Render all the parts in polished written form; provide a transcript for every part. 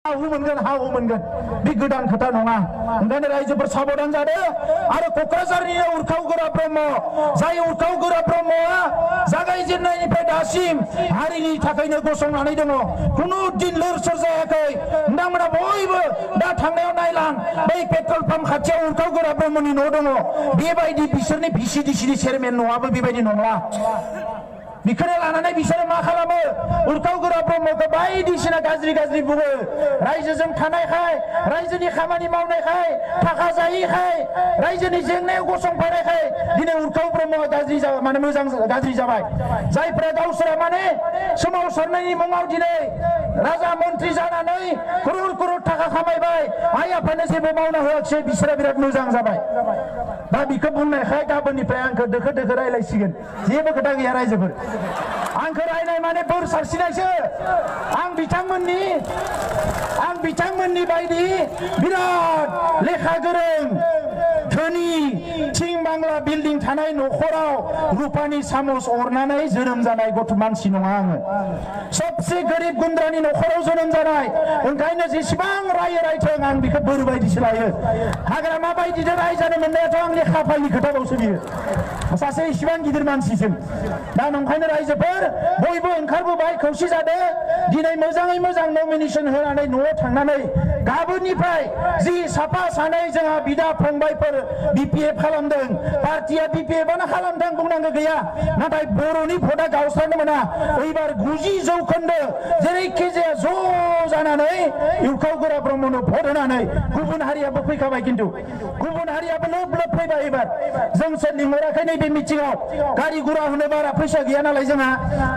हाहु मोनगोन बे गोदान खोथा नङा ओंखायनो रायजोफोर साबधान जादो आरो क'क्राझारनि उरखाव गोरा ब्रह्म जाय उरखाव गोरा ब्रह्मआ जागायजेननायनिफ्राय दासिम हारिनि थाखायनो गसंनानै दङ खुनु दिन लोरसोर जायाखै नोंथांमोना बयबो दा थांनायाव नायलां बै पेट्रल पाम्प खाथियाव उरखाव गोरा ब्रह्मनि न' दङ बेबायदि बिसोरनि VCDCनि चेयारमेन न'आबो बेबायदि नंला बिखौनो लानानै बिसोरो मा खालामो उरखाव गोरा ब्रह्मखौ बायदिसिना गाज्रि बुङो रायजोजों थानायखाय रायजोनि खामानि मावनायखाय थाखा जायैखाय रायजोनि जेंनायाव गसंफानायखाय दिनै उरखाव ब्रह्मआ गाज्रि जाबाय माने मोजां गाज्रि जाबाय जायफोरा गावसोरा माने सोमावसारनायनि मुङाव दिनै राजा मन्त्रि जानानै करोड़ थाखा खामायबाय आइ आफानो जेबो मावना होआखिसै बिसोरा बिराद मोजां जाबाय दा बिखौ बुंनायखाय गाबोननिफ्राय आंखौ दोखो रायलायसिगोन जेबो खोथा गैया रायजोफोर आंखौ रायनाय माने बोर सारसिनायसो आं बिथांमोननि बायदि बिराद लेखा गोरों धोनि थिं बांला बिल्डिं थानाय न'खराव रुपानि सामस अरनानै जोनोम जानाय गथ' मानसि नङा आङो सबसे गोरिब गुन्द्रानि न'खराव जोनोम जानाय ओंखायनो जेसेबां रायथों आं बेखौ बोर बायदिसो लायो हाग्रामा बायदिजों रायजानो मोननायाथ' आंनि खाफालनि खोथाबावसो बियो सासे इसिबां गिदिर मानसिसिम दा नंखायनो रायजोफोर बयबो ओंखारबोबाय खौसे जादो दिनै मोजाङै मोजां नमिनेशन होनानै न'आव थांनानै गाबोननिफ्राय जि साफा सानै जोंहा बिदा फंबायफोर BPF खालामदों पार्टिया BPFआनो खालामदों बुंनांगौ गैया नाथाय बर'नि भटआ गावस्रानो मोना एबार 90% जेरैखि जाया ज' जानानै उरखाव गोरा ब्रह्मनो भट होनानै गुबुन हारियाबो फैखाबाय खिन्थु गुबुन हारियाबो लोब फैबाय एबार जोंसो लिंहराखै नैबे मिटिंआव गारि गुरा होनो बारा फैसा गैया नालाय जोंहा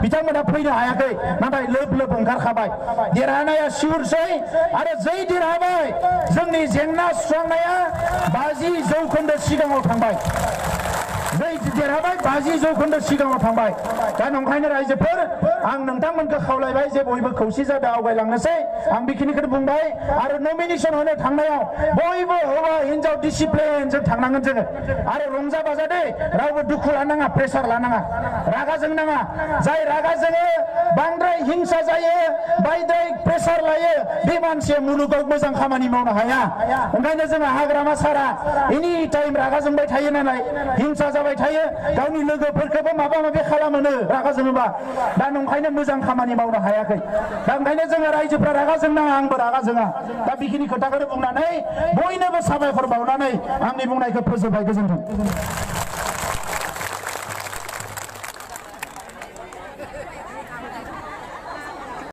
बिथांमोना फैनो हायाखै नाथाय लोब ओंखारखाबाय देरहानाया सिउरसै आरो जै देरहाबाय जोंनि जेंना सुस्रांनाया 50% सिगाङाव थांबाय जै देरहाबाय 50% सिगाङाव थांबाय दा नंखायनो रायजोफोर आं नोंथांमोनखौ खावलायबाय जे बयबो खौसे जादो आवगायलांनोसै आं बेखिनिखौनो बुंबाय आरो नमिनेशन होनो थांनायाव बयबो हौवा हिनजाव डिसिप्लिनजों थांनांगोन जोङो आरो रंजा बाजा दे रावबो दुखु लानाङा प्रेसार लानाङा रागा जोंनाङा जाय रागा जोङो बांद्राय हिंसा जायो बायद्राय प्रेसार लायो बे मानसिया मुलुगाव मोजां खामानि मावनो हाया ओंखायनो जोङो हाग्रामा सारा एनि टाइम रागा जोंबाय थायो नालाय हिंसा जाबाय थायो गावनि लोगोफोरखौबो माबा माबि खालामोनो रागा जोङोबा दा नंखायनो मोजां खामानि मावनो हायाखै दा ओंखायनो जोङो रायजोफ्रा रागा जोंनाङा आंबो रागा जोङा दा बेखिनि खोथाखौनो बुंनानै बयनोबो साबायखर बावनानै आंनि बुंनायखौ फोजोबबाय गोजोन्थों।